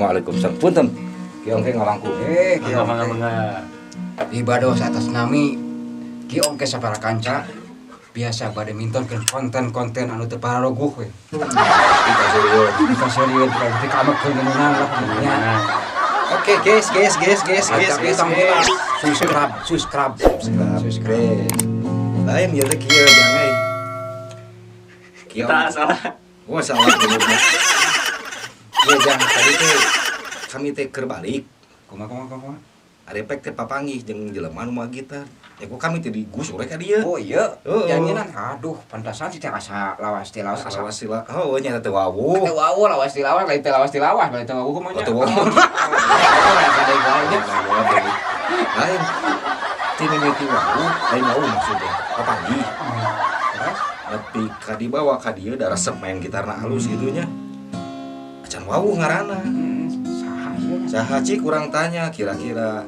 Waalaikumsalam. Punten. Ki Ongke ngalangkung. Ki Mangga mangga Ongke. mangga. Ibados atas nami Ki Ongke sapara kanca biasa bade mintonkeun konten-konten anu teu pararoguh we. Kita serius. Kita serius dikamekeun ngeunang lah nya. Oke, guys, guys, guys, guys, guys, guys, guys. Subscribe, subscribe, subscribe. Lain ya teh kieu jang euy. Kieu. Kita salah. Oh, salah bener. Ya jang tadi teh kami teh keur balik. Kumaha kumaha kumaha. Arepek teh papanggih jeung jelema nu mawa gitar. Ya kok kami teh digusur ka dieu. Oh iya, Heeh. nyanyinan. Aduh, pantasan sih teh asa lawas teh lawas asa. Lawas sila. Oh, nya teh wawuh. Teu wawuh lawas teh lawas, lain teh lawas teh lawas, lain teh wawuh kumaha nya. Oh, teu wawuh. Lain. Ti mimiti wawuh, lain wawuh maksudnya. Papanggih. Terus? Nepi ka dibawa ka dieu da resep main gitarna halus gitu nya. Acan wawuh ngaranna. Saha sih? Saha cik kurang tanya kira-kira.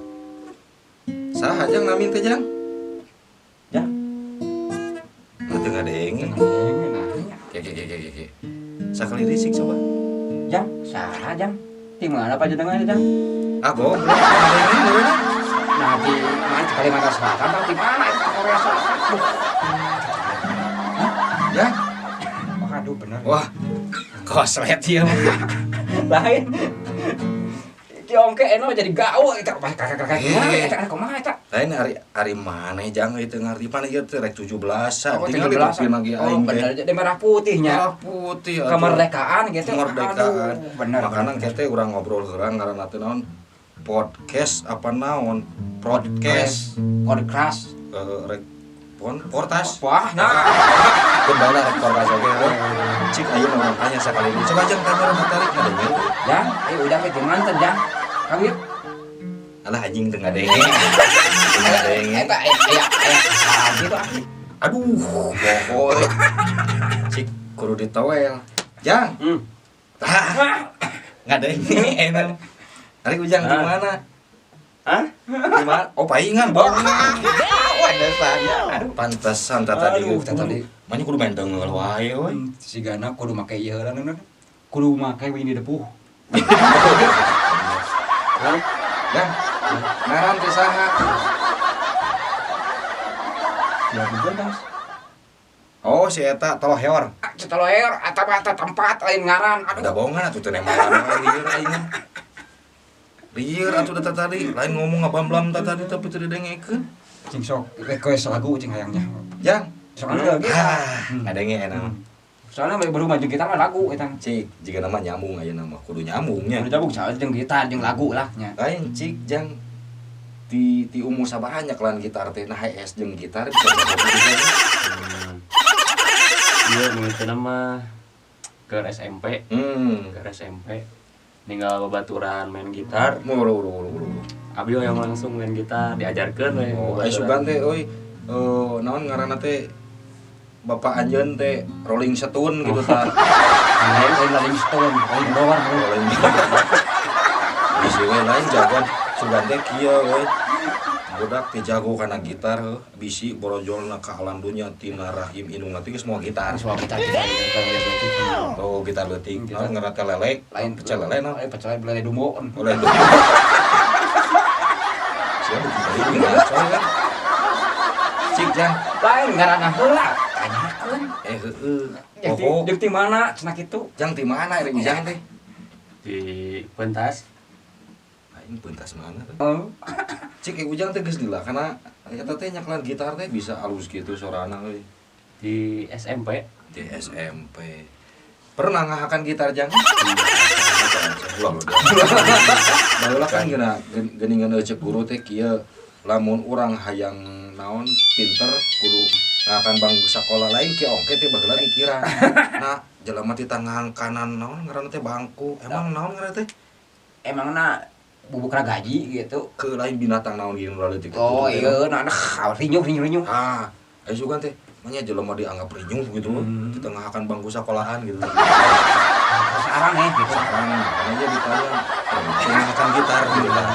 Saha jang namin teh jang? Jang. Nah teu ngadenge. Nah, Ke ke ke ke ke. Sakali risik coba. Jang, saha jang? Di mana panjenengan jang? Ah goblok ngadenge meureunna. Nah, di mana di Kalimantan Selatan atau di mana itu Korea Selatan? Duh. Ya. Aduh, bener. Wah. Koslet ieu mah. Lain. Ki Ongke eno jadi gaul eta kakak-kakak kumaha eta kumaha eta? Lain ari ari maneh jang ieu teu ngarti mana ieu teh rek 17-an. Oh, Tinggal 17-an. di lagi Oh, aing teh. bener jadi merah putihnya. Merah putih atuh. Kemerdekaan gitu. Kemerdekaan. Aduh, bener. Makana bener. teh urang ngobrol heula ngaranna teh naon? Podcast apa naon? Podcast. Podcast. Rek pon portas. Wah, nah. Pun bae lah rek portas oge heuh. Cik ayeuna urang tanya sakali deui. Coba jang tanya urang tarik ngadenge. Jang, ayo udah ke mantan jang. Kawit. Alah anjing teu ngadenge. Teu ngadenge. Eta aya aya aya kesalahan gitu ah. Aduh, bohong. Cik kudu ditowel. Jang. Tah. Ngadenge enak. Ari Ujang di mana? Hah? Di mana? Oh, paingan, bohong. Wah, dasarnya. Aduh. Pantesan tah tadi. Aduh, tah tadi. Manya kudu main deungel wae euy. Sigana kudu make ieu heula nu. Kudu make Winnie the Pooh. Hah? Jang. Ngaran teh saha? Ya bener. Oh, si eta toloheor. Ah, toloheor atau eta tempat lain ngaran. Ada Aduh. bohongan atuh teh nembalan lieur aing. Lieur atuh da tadi, lain ngomong ngabamblam tah tadi tapi teu didengekeun. Cing sok request lagu cing hayangnya. Jang. Soalnya gitu. Ah, ngadenge enak. Soalnya baru maju gitar mah lagu eta. Cik, jika nama nyambung ayeuna mah kudu nyambungnya. Kudu nyambung soalnya jeung gitar jeung lagu lah nya. Lain cik jang di di umur sabaraha nyekelan gitar teh nah HS jeung gitar bisa jago. Iya, mungkin mah ke SMP. Ke SMP. Ninggal babaturan main gitar. Mulu mulu mulu mulu. Abi yang langsung main gitar diajarkeun we. Oh, ai sugan teh euy naon ngaranna teh Bapak anjeun teh Rolling Stone gitu tah. Lain Rolling Stone, Rolling Door. Rolling. Bisi we lain jagoan sugan teh kieu euy. Budak teh jago kana gitar heuh, bisi borojolna ka alam dunya tina rahim indungna teh geus moal gitar. Soal gitar gitar gitar leutik. Oh, gitar leutik. Naon ngaranna teh lele? Lain pecel lele naon? Lain pecel lele dumbo. Oleh dumbo. Siapa kita ini ngaco kan? Cik jang. Lain ngaranna heula, tanyakeun. Heeh. Jeung Poho. ti mana cenah kitu? Jang ti mana ari Ujang teh? Di pentas. Aing pentas mana teh? Oh. Cik Ujang teh geus lila kana eta teh nyekelan gitar teh bisa alus gitu sorana euy. Di SMP. Di SMP. Pernah ngahakan gitar jang? Ulah baheula kan geuna geuningan ceuk guru teh kieu lamun urang hayang naon pinter kudu ngahakan bangku sakola lain ki ongke teh baheula mikiran. Nah, jelema ti tangan kanan naon ngaranna teh bangku. Emang naon ngaranna teh? Emangna bubuk gaji gitu. Ke lain binatang naon gini ulah leutik. Oh iya, nah nah rinyuh rinyuh rinyuh. Ah, aya sugan teh manya jelema dianggap rinyuh gitu di tengah akan bangku sekolahan gitu. Sarang gitu. Sarang, makanya ditanya tengah akan gitar gitu kan.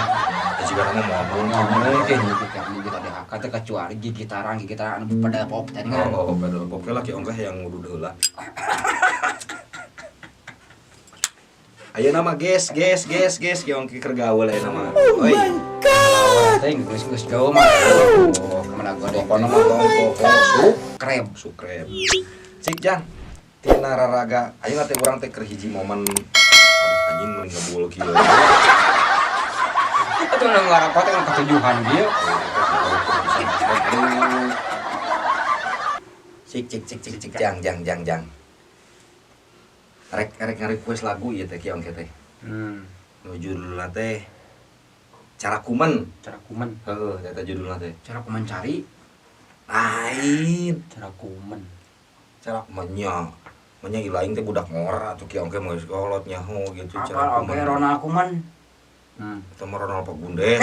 Ya jika nama mau mungkin gitar gitar dihakan teh kecuali gitaran gitaran pada pop tadi kan. Oh, pedal pop lah ki ongkeh yang ngudud heula. Ayeuna mah ges ges ges ges Ki Ongki keur gaul ayeuna mah. Oh my god. Teh geus geus gaul mah. Oh, kemana godek. Pokona mah tong poho Kreb. Sukreb. Cik Jang, tina raraga ayeuna teh urang teh keur hiji momen aduh anjing mending ngebul kieu. Atuh nu ngarokok teh ketujuhan kieu. Aduh. Cik cik cik cik cik jang jang jang jang. Rek rek nge-request lagu ieu teh Ki Ongki teh. Nu judulna teh Cara Kumen. Cara kumen. Heeh, eta judulna teh. Cara ku mencari Lain. Cara kumen. Cara kumennya. Menya lain teh budak ngora atuh Ki Ongki mah geus kolot nyaho gitu apa oge Ronald Kuman. Eta mah Ronald Pagundes.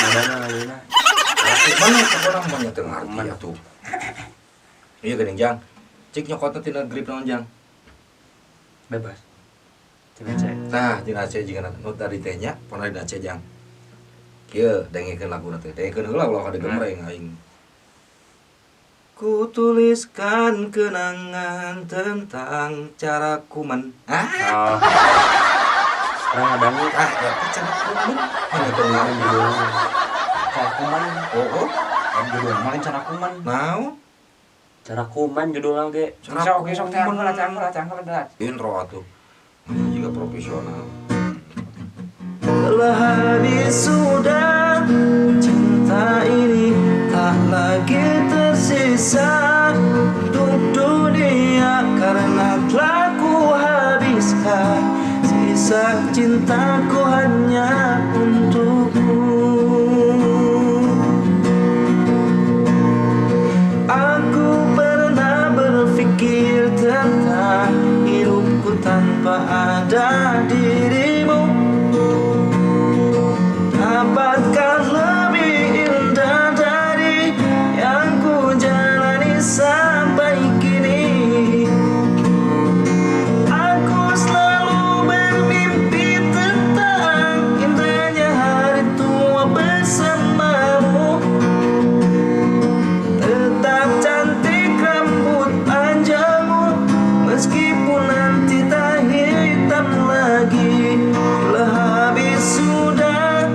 Mana laguna? Cara kumen pokona mah nya teu ngarti atuh. Iya geuning Jang. Cik nyokotna tina grip naon Jang? Bebas. Tina C. Tah, tina C jigana nu tadi teh nya, pona dina C Jang. Kieu dengekeun laguna teh. Dengekeun heula ulah kade gemreng aing. Ku tuliskan kenangan tentang cara kumen. Ah, Oh. Orang ngadangu. ah, eta cara kumen. Mana teu ngarti Judulnya. Cara kuman. Oh, oh. Kan judulna mah lain cara kuman. Naon? Cara kuman judulnya ge. Cara Sok sok teh heula teh heula teh heula. Intro atuh. Mana juga profesional. Telah habis sudah cinta ini tak lagi tersisa untuk dunia karena telah ku habiskan sisa cintaku hanya untukmu. Aku pernah berpikir tentang hidupku tanpa ada dirimu. Dapatkah lebih indah dari yang ku jalani sampai kini? Aku selalu bermimpi tentang indahnya hari tua bersamamu. Tetap cantik rambut panjangmu meskipun nanti tak hitam lagi. Bila habis sudah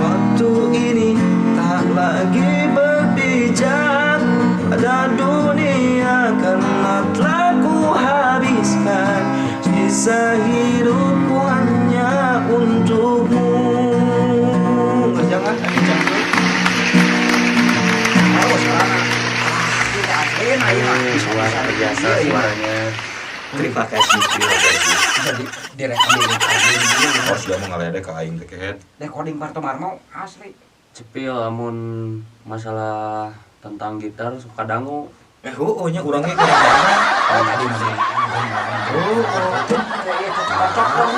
waktu ini tak lagi berpijak pada dunia karena telah ku habiskan sisa hidupku hanya untukmu. Jangan, jangan. Oh, sarana. Tidak aslina ieu mah. Bisa Luar bisa biasa Iya, iya. suaranya. Terima kasih, terima kasih. Bisa di direkam di Oh, sudah mau ngaledek ke aing teh kehet. recording Parto Marmo asli. Cepil lamun masalah tentang gitar suka dangu. Heueuh nya urang ge kurang mana. Oh, tadi mah Oh, Iya, cocok dong.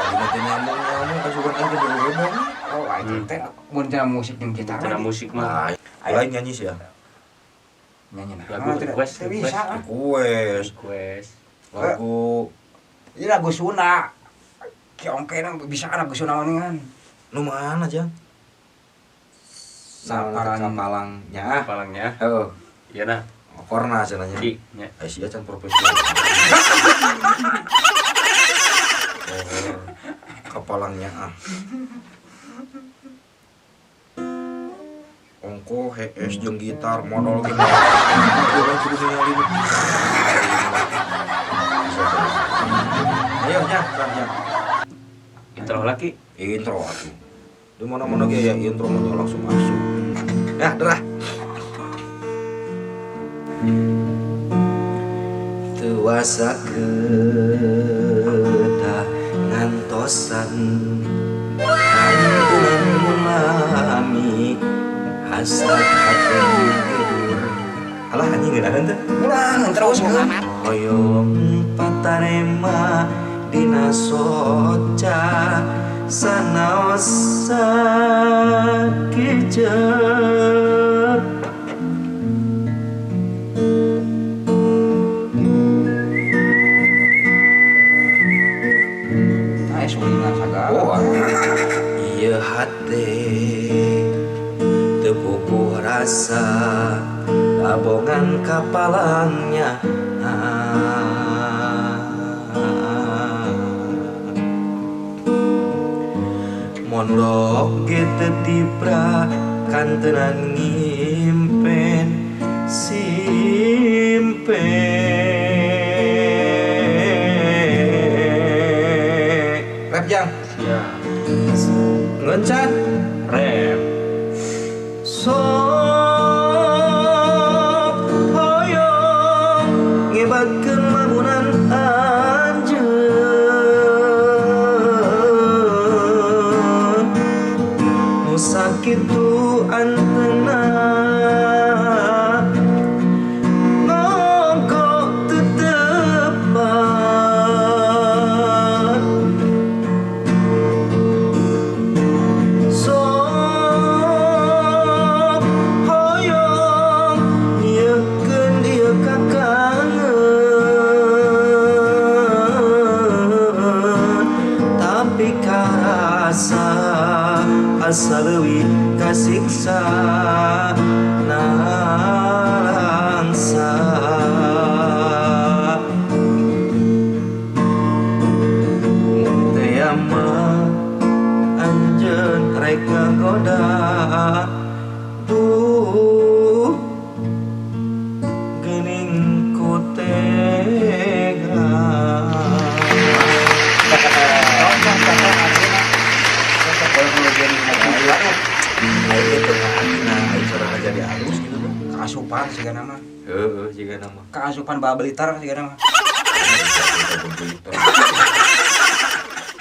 tadi mah teh nyambung-nyambung asupan aing teh berhubung. Oh, aing teh mun cenah musik jeung gitar. Cara musik mah. Nah, lain nyanyi sih ya. Nyanyi nah. Lagu request, Tidak bisa. request. Ah. Request Request. lagu Ini lagu Sunda. Ki Ongke bisa lagu Sunda mah nu mana Jang? Saparan. Kapalangnya. Palangnya. Heeh. Iya nah. Korna cenah nya. Ki nya. Aisyah can profesional. Oh, kapalangnya ah. Ongko hees jeung gitar modal ge. Urang kudu ningali. Ayo nya, nya. Intro lagi. Intro atuh. Di mana-mana ge ya intro mah langsung masuk. Ya, derah. Tuasa kedah ngantosan kandungan mulami hasrat hati tidur. Alah anjing ngeunaheun teh. Ulang terus kan. Hoyong patarema dina soca sanaos sakiceuk. Nah, sulingan sagala. Oh, iya hate teu puguh rasa kabongan kapalangnya. Mondok ge teu tibra kantenan ngimpen simpe. Rap jang. Siap. Ngencan. Rap. Sok hoyong ngebatkeun mabunan anjeun nu sakitu antena ngongko teu tepat. Sok hoyong nyiekeun ieu kakangen tapi karasa asa leuwih kasiksa nalangsa. Mun teh mah anjeun rek ngagoda duh geuning ku tega. Aing teh teu ngaatina aing sorangan jadi alus gitu kan. Kaasupan siga nama. Heeh, siga nama. Kaasupan babeliter siga nama.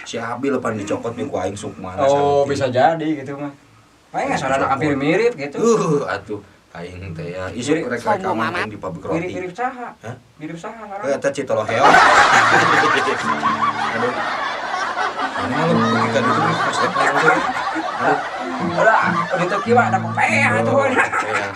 Si Abil pan dicokot ku aing sukmana. Oh, bisa jadi gitu mah. Paling nggak saudara hampir mirip gitu. Atuh aing teh ya isuk rek rekaman aing di pabrik roti. Mirip-mirip saha? Hah? Mirip saha Eh, eta Citoloheong. Aduh. Ini mah lebih ka ditu pas rek naon teh. Aduh. Udah, udah teu kieu mah ada kopeh atuh. Iya.